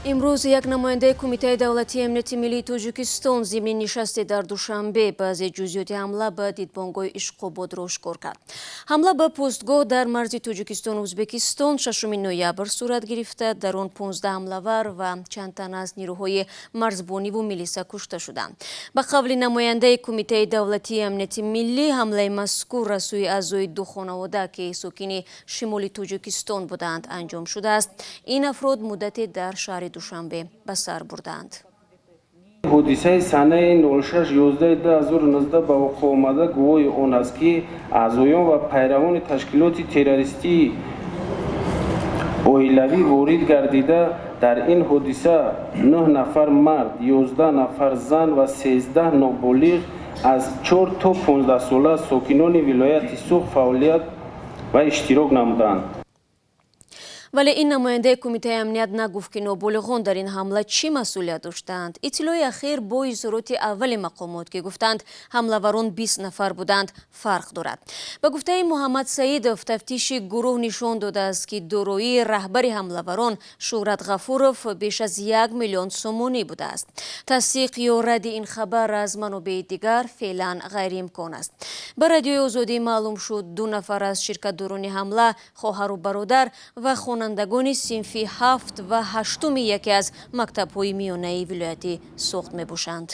Имрӯз як намояндаи Кумитаи давлатии амнияти миллии Тоҷикистон зимни нишасте дар Душанбе баъзе ҷузъиёти ҳамла ба дидбонгоҳи Ишқободро ошкор кард. Ҳамла ба постгоҳ дар марзи Тоҷикистону Ӯзбекистон 6 ноябр сурат гирифта, дар он 15 ҳамлавар ва чанд тан аз нирӯҳои марзбониву милиса кушта шуданд. Ба қавли намояндаи Кумитаи давлатии амнияти миллӣ, ҳамлаи мазкур аз сӯи аъзои ду хонавода, ки сокини шимоли Тоҷикистон буданд, анҷом шудааст. Ин афрод муддате дар шаҳри Душанбе ба сар бурдаанд. Ҳодисаи санаи 06.11.2019 ба вуқӯъ омада гувоҳи он аст, ки аъзоён ва пайравони ташкилоти террористии оилавӣ ворид гардида, дар ин ҳодиса 9 нафар мард, 11 нафар зан ва 13 ноболиғ аз 4 то 15 сола, сокинони вилояти Суғд, фаъолият ва иштирок намуданд. Вале ин намояндаи Кумитаи амният нагуфт, ки ноболиғон дар ин ҳамла чӣ масъулият доштаанд. Иттилои ахир бо изҳороти аввали мақомот, ки гуфтанд, ҳамлаварон 20 нафар буданд, фарқ дорад. Ба гуфтаи Муҳаммад Саидов, тафтиши гурӯҳ нишон додааст, ки дороии раҳбари ҳамлаварон Шӯҳрат Ғафуров беш аз 1 миллион сомонӣ будааст. Тасдиқ ё радди ин хабар аз манобеи дигар феълан ғайриимкон аст. Ба Радиои Озодӣ маълум шуд, ду нафар аз ширкатдорони ҳамла хоҳару бародар ва хонандагони синфи ҳафт ва ҳаштуми яке аз мактабҳои миёнаи вилояти Суғд мебошанд.